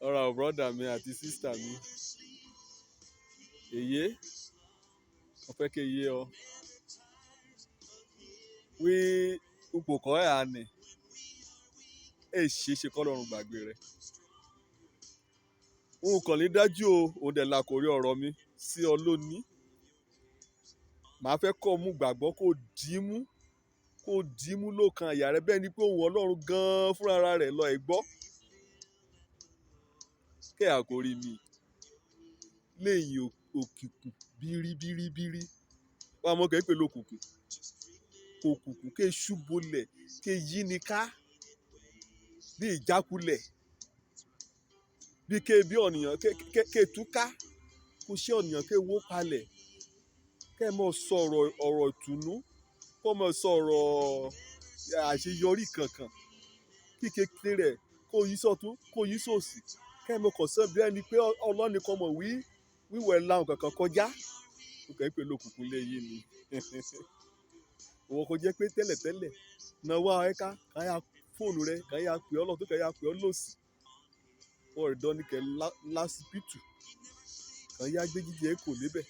Ọ̀rọ̀ brother mi àti sister mi. Èyé, mo fẹ́ kí yé ọ. Wí ipò kọ́ ẹ̀ àní. Ẹ ṣe é ṣe k'Ọlọ́run gbàgbé rẹ. N kàn ní dájú o, òun dẹ̀ la kò rí ọ̀rọ̀ mi sí ọ lónìí. Màá fẹ́ kó mú gbàgbọ́ kó dìímú lókan àyà rẹ bẹ́ẹ̀ ni pé òun Ọlọ́run gan-an fúnra rẹ̀ lọ ẹ̀ gbọ́. Kẹ́ àkórí mi léyìn òkìkùn bíríbíríbírí. Wọ́n á mọ̀ kẹ́ pé lókùnkùn. Òkùnkùn ké ṣubúlẹ̀ ké yí ni ká bí ìjákulẹ̀ bí ké bí ọ̀nìyàn ké ké ké túká kó ṣe ọ̀nìyàn ké wó palẹ̀ kẹ́ mọ̀ sọ̀rọ̀ ọ̀rọ̀ ìtùnú kó mọ̀ sọ̀rọ̀ àṣeyọrí kankan kí kékeré rẹ̀ kó yí sọ́tún kó yí sósì kẹ́ mọ̀ kàn sọ bí ẹni pé Ọlọ́run kan mọ̀ wí wíwẹ̀ lahùn kankan kọjá. Ó kàn ń pè lókùnkùn lé yín ni. Òwò kò jẹ́ pé tẹ́lẹ̀tẹ́lẹ̀ náà wá ẹ ká ká yá fóònù rẹ ká yá pè ọ́ lọ́tún ká yá pè ọ́ lọ́sì. Wọ́n rí dán ní kẹ́ lásìpítù kàn yá gbé jíjẹ kò níbẹ̀.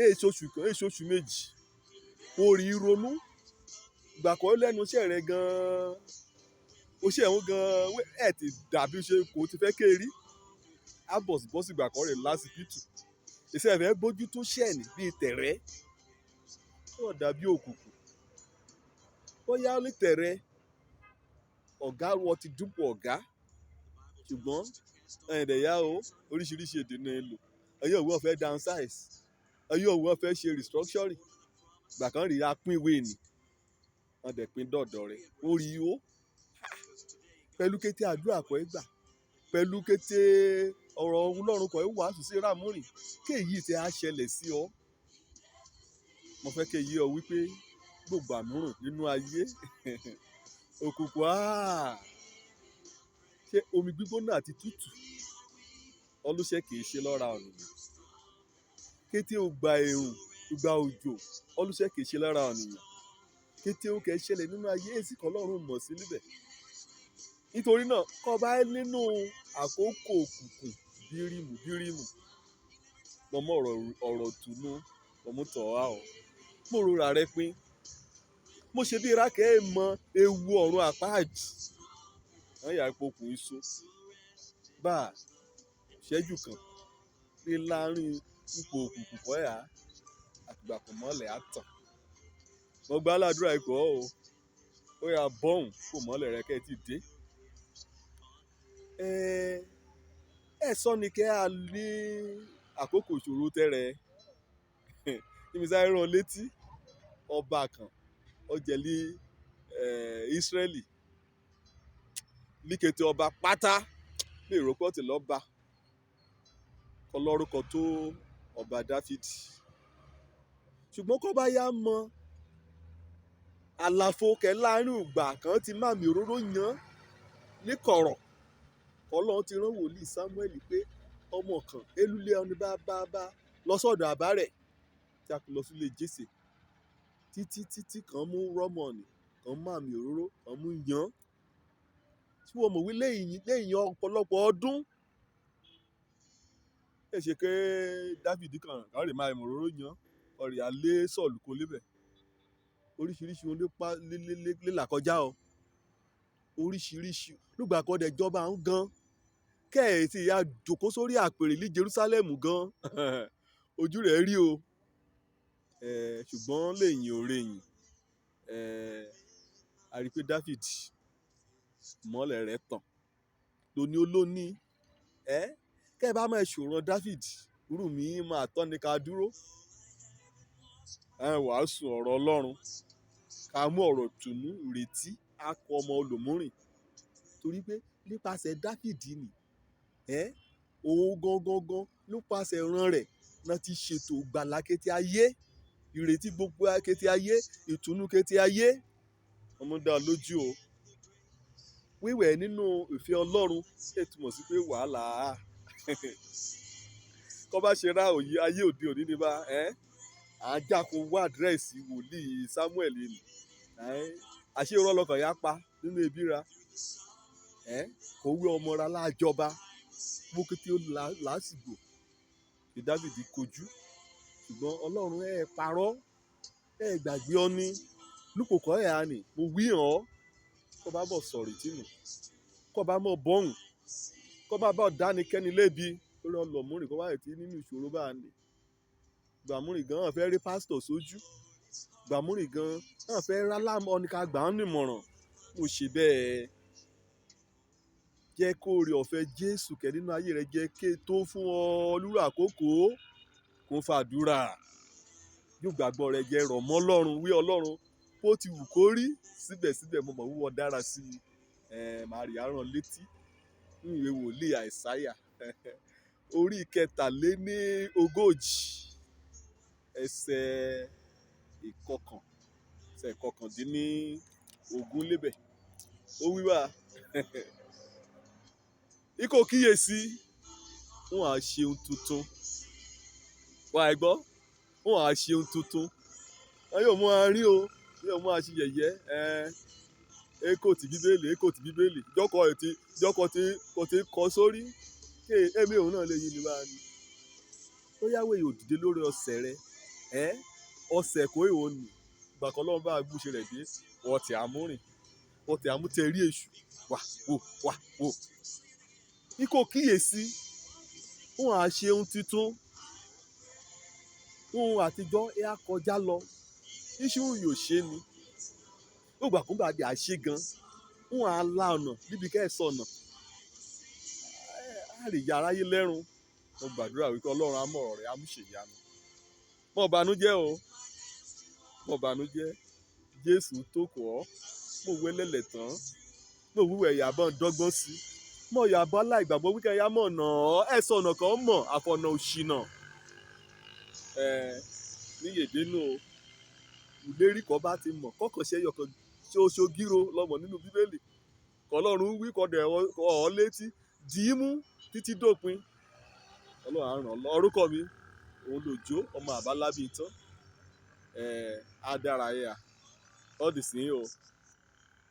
Èso oṣù kan, èso oṣù méjì. O rí ronú gbà kọ́ lẹ́nu iṣẹ́ rẹ gan-an. O ṣe ẹ̀hún gan-an ẹ̀ ti dàbí ṣe kò ti fẹ́ kéèrí. Á bọ̀sibọ́sì gbà kọ́ rẹ̀ lásìpítù. Ìṣe rẹ̀ bójú tó ṣẹ̀ní bíi tẹ̀rẹ́. Ó dàbí òkùnkùn. Bóyá ní tẹ̀rẹ́ ọ̀gá wọ ti dúpọ̀ ọ̀gá. Ṣùgbọ́n ẹ̀yìn yá o, oríṣiríṣi èdè náà ń lò. Ẹ̀yin òun fẹ́ downsize. Ẹ̀yin òun fẹ́ ṣe restructuring. Ìgbà kan rí a pín ìwé ni. Wọ́n dẹ̀ pín dọ̀dọ̀ rẹ̀. Ó rí o. Pẹ̀lú kété àdúrà kọ́ ẹ gbà. Pẹ̀lú kété ọ̀rọ̀ Ọlọ́run kọ́ ẹ wàásù sí Rámúrìn. Kí èyí tí a ṣẹlẹ̀ sí ọ. Mo fẹ́ kí yé ọ wípé gbogbo àmúrùn nínú ayé òkùnkùn áà ṣé omi gbígbóná àti tútù ọlọ́ṣẹ́ kì í ṣe lọ́ra ọ̀nìyàn. Kété ó gba ẹ̀rùn, ìgbà òjò ọlọ́ṣẹ́ kì í ṣe lọ́ra ọ̀nìyàn. Kété ó kẹ́ ṣẹlẹ̀ nínú ayé èsì kan Ọlọ́run mọ̀ sí níbẹ̀. Nítorí náà kọ́ bá nínú àkókò òkùnkùn bírímù bírímù. Mo mọ ọ̀rọ̀ ọ̀rọ̀ ìtùnú, mo mú tọ̀ wá o. Mo rora rẹ pín. Mo ṣe bí rákẹ́ ẹ mọ ewu ọ̀run àpáàdì. Wọ́n yà pokùn iṣu. Bá ṣẹ́jú kan ní láàrín ipò òkùnkùn kọ́ ẹ̀ á àtìgbà kò mọ́lẹ̀ á tàn. Mo gbá aládùúrà ikọ̀ o. Ó yá bọ́hùn kò mọ́lẹ̀ rẹ kẹ́ ẹ ti dé. Ẹ sọ ni kẹ́ a ní àkókò ìṣòro tẹ́rẹ̀. Kí mi sáré rán létí ọba kan ó jẹ ní Ísírẹ́lì. Ní kété ọba pátá lè rò pé ó ti lọ́ba kọ lórúkọ tó ọba Dáfídì. Ṣùgbọ́n kó bá yá mọ àlàfo kẹ́ láàrin ìgbà kan ti má mi òróró yàn ní kọ̀rọ̀. Ọlọ́run ti rán wòlíì Sámúẹ́lì pé ọmọ kan elúlé ọni bá bá bá lọ sọ́dọ̀ àbá rẹ̀ tí a kò lọ sílé Jésè. Títí títí kan mú rọ́mọ̀nì, kan mú àmì òróró, kan mú yàn. Tí wọ́n mọ̀ wí lẹ́yìn lẹ́yìn ọ̀pọ̀lọpọ̀ ọdún. Ẹ ṣe pé Dáfídì kan kàn lè máa mú òróró yàn, ọ̀rẹ́ alẹ́ sọ̀lù kó lébẹ̀. Oríṣiríṣi ohun ló pa lé lé lé lé là kọjá o. Oríṣiríṣi nígbà kan dẹ̀ jọba ń gan. Kẹ́ ẹ̀ tí ìyá jókòó sórí àpèrè ní Jerúsálẹ́mù gan. Ojú rẹ̀ rí o. Ṣùgbọ́n lẹ́yìn ò rẹ̀yìn, a rí pé Dáfídì mọ́lẹ̀ rẹ̀ tàn. Lóní olóní. Ẹ́ kẹ́ ẹ bá máa ṣòro Dáfídì, irú mi máa tọ́ ni ká dúró. Ẹ wàásù ọ̀rọ̀ Ọlọ́run. Ká mú ọ̀rọ̀ ìtùnú, ìrètí, á kọ ọmọ olùmúrìn. Torí pé nípasẹ̀ Dáfídì ni, ẹ́ òun gangan gan nípasẹ̀ ìran rẹ̀ náà ti ṣètò ìgbàlà kété ayé, ìrètí gbogbo kété ayé, ìtùnú kété ayé. Ọmọ dá lójú o. Wíwẹ̀ nínú ìfẹ́ Ọlọ́run ṣe túmọ̀ sí pé wàhálà. Kọ́ bá ṣe rá òye ayé òde òní ní bá, ẹ́ à ń jáko wá àdírẹ́sì wòlíì Sámúẹ́lì ni. Ẹ́ Àṣé irọ́ lọkàn yá pa nínú ẹbí ra. Ẹ́ kò wí ọmọ ra láàjọba mú kété ó làásìgbò tí Dáfídì kojú. Ṣùgbọ́n Ọlọ́run ẹ̀ parọ́, ẹ̀ gbàgbé ọ ní lúpò kọ́ ẹ̀ á nì mo wí hàn ọ́. Kó bá bọ̀ sọ̀rọ̀ ìtìnú, kó bá mọ̀ bọ́hùn, kó bá bọ̀ dánikẹ́ni lébi lórí ọlọ́múrìn kó bá rẹ̀ tí nínú ìṣòro bá ní. Gbàmúrìn gan-an fẹ́ rí pásítọ̀ sójú. Gbàmúrìn gan-an fẹ́ rá láàmú ọ̀nìkà gbà ń nímọ̀ràn. Mo ṣe bẹ́ẹ̀. Jẹ́ kó ore ọ̀fẹ́ Jésù kẹ́ nínú ayé rẹ jẹ́ ké tó fún ọ lúrò àkókò kó fàdúrà. Yóò gbàgbọ́ rẹ jẹ́ rọ̀ mọ́ Ọlọ́run, wí Ọlọ́run bó ti wù kó rí síbẹ̀síbẹ̀ mo mọ̀ wíwọ dára sí mi. Màá rí aràn létí nínú ìwé wòlíì Àìsáyà orí 43 ẹsẹ̀ ìkọkàn, ẹsẹ̀ 19 lébẹ̀. Ó wí wá, ikọ̀ kíyèsí, wọ́n á ṣe ohun tuntun. Wà á gbọ́, wọ́n á ṣe ohun tuntun. Wọ́n yóò mú wa rí o, yóò mú wa ṣe yẹ̀yẹ́. Èkó ti Bíbélì, èkó ti Bíbélì. Jọ́kọ̀ ti, jọ́kọ̀ ti, kò ti kọ sórí. Ké èmi òun náà lè yí ni bá ní. Ó yá wẹ̀ yóò dìde lórí ọ̀sẹ̀ rẹ. Ọ̀sẹ̀ kò ìwọ nì. Ìgbà kan Ọlọ́run bá gbúṣe rẹ̀ dé, wọ́n ti àmúrìn, wọ́n ti àmútẹrí èṣù. Wà wò, wà wò. Ikọ̀ kíyèsí, wọ́n á ṣe ohun tuntun. Ohun àtijọ́ ẹ á kọjá lọ. Iṣu yóò ṣe ni. Ó gbà kó bá di àṣẹ gan. Wọ́n á la ọ̀nà níbi kẹ́ ẹ sọnà. A lè ya aráyé lẹ́run. Mo gbàdúrà wípé Ọlọ́run á mọ̀ ọ̀rọ̀ rẹ̀, á mú ṣèyanu. Mọ̀ bànújẹ́ o. Mọ̀ bànújẹ́. Jésù tó kọ̀ ọ́. Mo wẹ́lẹ́lẹ̀ tán. Mo wúwo ẹ̀yà bọ́n dọ́gbọ́n sí. Mọ̀ yà bọ́ aláìgbàgbọ́ wípé ẹ̀yà mọ̀ nà ọ́. Ẹ sọ ọ̀nà kan mọ̀ àfọ̀nà òṣìnà. Níyèdénú o. Ìlérí kan bá ti mọ̀ kọ́kàn ṣe ẹyọkan ṣoṣo gíro lọ́mọ nínú Bíbélì. Kọ́lọ́run wí kọ́ dẹ̀ ọ́ létí dì í mú títí dópin. Ọlọ́run á ràn ọ́ lọ. Orúkọ mi, òun lòjó ọmọ àbálábí tán. Á dára yá. All the same o.